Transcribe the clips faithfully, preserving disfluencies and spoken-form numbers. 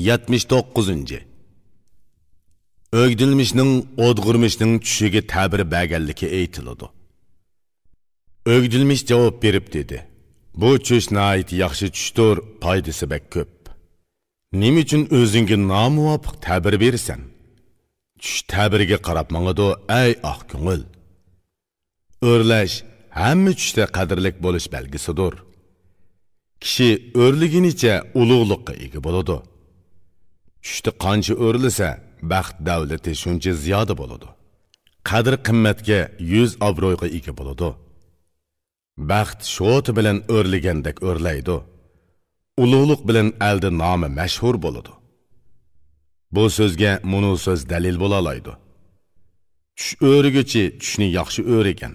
يەتمىش توققۇزىنچى. ئۆگدۈلمىشنىڭ ئودغۇرمىشنىڭ چۈشىگە تەبىر بەرگەنلىكى ئېيتىلىدۇ. ئۆگدۈلمىش جاۋاب بېرىپ دېدى: «بۇ چۈش ناھايىتى ياخشى چۈشتۇر، پايدىسى بەك كۆپ. نېمە ئۈچۈن ئۆزۈڭگە نامۇۋاپىق تەبىر بېرىسەن؟ چۈش تەبىرىگە قاراپ ماڭىدۇ، ئەي ئاق كۆڭۈل! ئۆرلەش ھەممە چۈشتە قەدىرلىك بولۇش بەلگىسىدۇر. كىشى ئۆرلىگىنىچە ئۇلۇغلۇققا ئىگە بولىدۇ. چۈشتە قانچە ئۆرلىسە، بەخت دەۋلىتى شۇنچە زىيادە بولىدۇ. قەدىر-قىممەتكە، يۈز-ئابرويغا ئىگە بولىدۇ. بەخت شوتا بىلەن ئۆرلىگەندەك ئۆرلەيدۇ. ئۇلۇغلۇق بىلەن ئەلدە نامى مەشھۇر بولىدۇ.» بۇ سۆزگە مۇنۇ سۆز دەلىل بولالايدۇ: «چۈش ئۆرۈگۈچى چۈشنى ياخشى ئۆرىگەن.»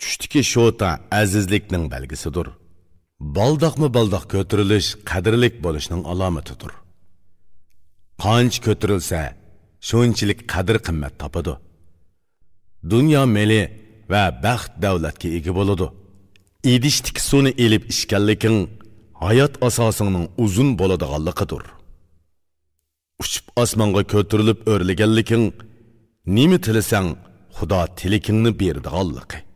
چۈشتىكى شوتا ئەزىزلىكنىڭ بەلگىسىدۇر. بالداقمۇ بالداق كۆتۈرۈلۈش قەدىرلىك بولۇشنىڭ ئالامىتىدۇر. قانچە كۆتۈرۈلسە، شۇنچىلىك قەدىر-قىممەت تاپىدۇ. دۇنيا مېلى ۋە بەخت-دەۋلەتكە ئىگە بولىدۇ. ئىدىشتىكى سۇنى ئېلىپ ئىچكەنلىكىڭ ھايات ئاساسىڭنىڭ ئۇزۇن بولىدىغانلىقىدۇر. ئۇچۇپ ئاسمانغا كۆتۈرۈلۈپ ئۆرلىگەنلىكىڭ نېمە تىلىسەڭ، خۇدا تىلىكىڭنى بېرىدىغانلىقى.